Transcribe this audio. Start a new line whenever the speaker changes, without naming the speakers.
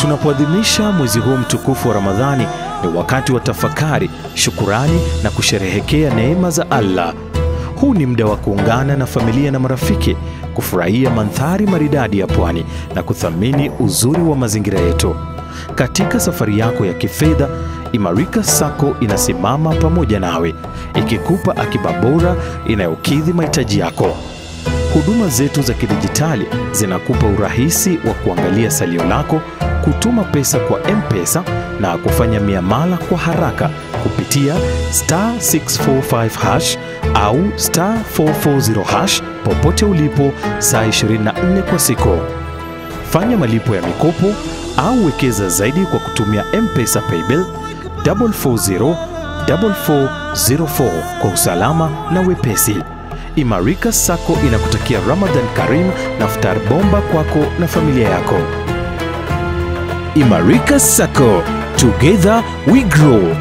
Tunapoadhimisha mwezi huu mtukufu wa Ramadhani, ni wakati wa tafakari, shukurani na kusherehekea neema za Allah. Huu ni muda wa kuungana na familia na marafiki, kufurahia mandhari maridadi ya pwani na kuthamini uzuri wa mazingira yetu. Katika safari yako ya kifedha, Imarika Sacco inasimama pamoja nawe, ikikupa akiba bora inayokidhi mahitaji yako. Huduma zetu za kidijitali zinakupa urahisi wa kuangalia salio lako, kutuma pesa kwa M-Pesa na kufanya miamala kwa haraka kupitia star 645 hash au star 440 hash popote ulipo saa 24 kwa siku. Fanya malipo ya mikopo au wekeza zaidi kwa kutumia M-Pesa Paybill 440 4404 kwa usalama na wepesi. Imarika Sacco inakutakia Ramadan Karim na iftar bomba kwako na familia yako. Imarika Sacco, together we grow.